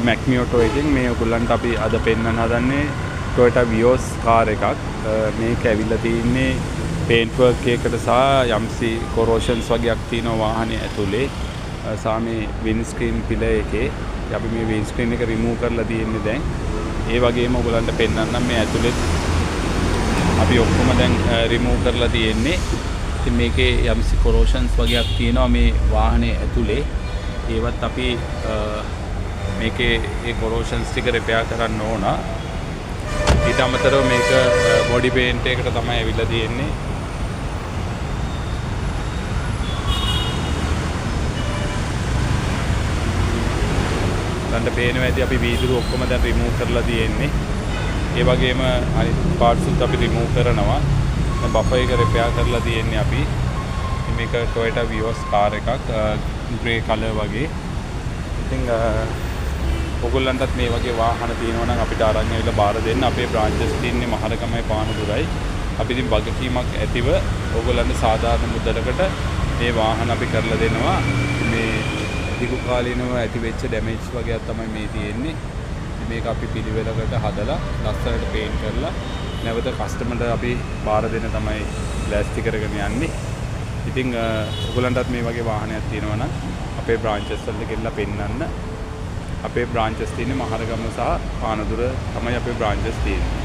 මැක්මි auto එකෙන් මේ ඔයගොල්ලන්ට අපි අද පෙන්වන්න හදන්නේ Toyota Vios car එකක්. මේක ඇවිල්ලා තියෙන්නේ පේන්ට් වර්ක් එකකට සහ යම්සි කොරෝෂන්ස් වගේක් තියෙනවා වාහනේ ඇතුලේ. සහ මේ වින්ඩ්ස්ක්‍රීන් පිලර් එකේ. අපි මේ වින්ඩ්ස්ක්‍රීන් එක රිමූව් කරලා තියෙන්නේ දැන්. ඒ වගේම ඔයගොල්ලන්ට පෙන්වන්නම් මේ ඇතුලෙත් අපි ඔක්කොම දැන් රිමූව් කරලා තියෙන්නේ. ඉතින් මේකේ යම්සි කොරෝෂන්ස් වගේක් තියෙනවා මේ වාහනේ ඇතුලේ. ඒවත් අපි මේකේ ඒ කොරෝෂන්ස් ටික රිපෙයාර් කරන්න ඕන. ඊට අමතරව මේක බොඩි පේන්ට් එකකට තමයි ඇවිල්ලා තියෙන්නේ. දැන් පේනවා ඇති අපි වීදුරු ඔක්කොම දැන් රිමූව් කරලා තියෙන්නේ. ඒ වගේම අනිත් පාර්ට්ස් උත් අපි රිමූව් කරනවා. දැන් බෆර් එක රිපෙයාර් කරලා තියෙන්නේ අපි. ඉතින් මේක Toyota Vios car එකක්, ග්‍රේ කලර් වගේ. ඉතින් ඔයගොල්ලන්ටත් මේ වගේ වාහන තියෙනවා නම් අපිට අරන් ඇවිල්ලා බාර දෙන්න. අපේ බ්‍රාන්චස් තියෙන්නේ මහරගමයි පානදුරයි. අපි ඉතින් වගකීමක් ඇතිව ඔයගොල්ලන්ට සාධාරණ මුදලකට මේ වාහන අපි කරලා දෙනවා. මේ දිගු කාලීනව ඇති වෙච්ච ඩැමේජ් වගේක් තමයි මේ තියෙන්නේ. ඉතින් මේක අපි පිළිවෙලකට හදලා ලස්සනට පේන්ට් කරලා නැවත කස්ටමර්ට අපි බාර දෙන්න තමයි ලෑස්ති කරගෙන යන්නේ. ඉතින් ඔයගොල්ලන්ටත් මේ වගේ වාහනයක් තියෙනවා නම් අපේ බ්‍රාන්චස් වලට ගෙනලා පෙන්නන්න. අපේ බ්‍රාන්චස් තියෙන්නේ මහරගම සහ පානදුර තමයි අපේ බ්‍රාන්චස් තියෙන්නේ.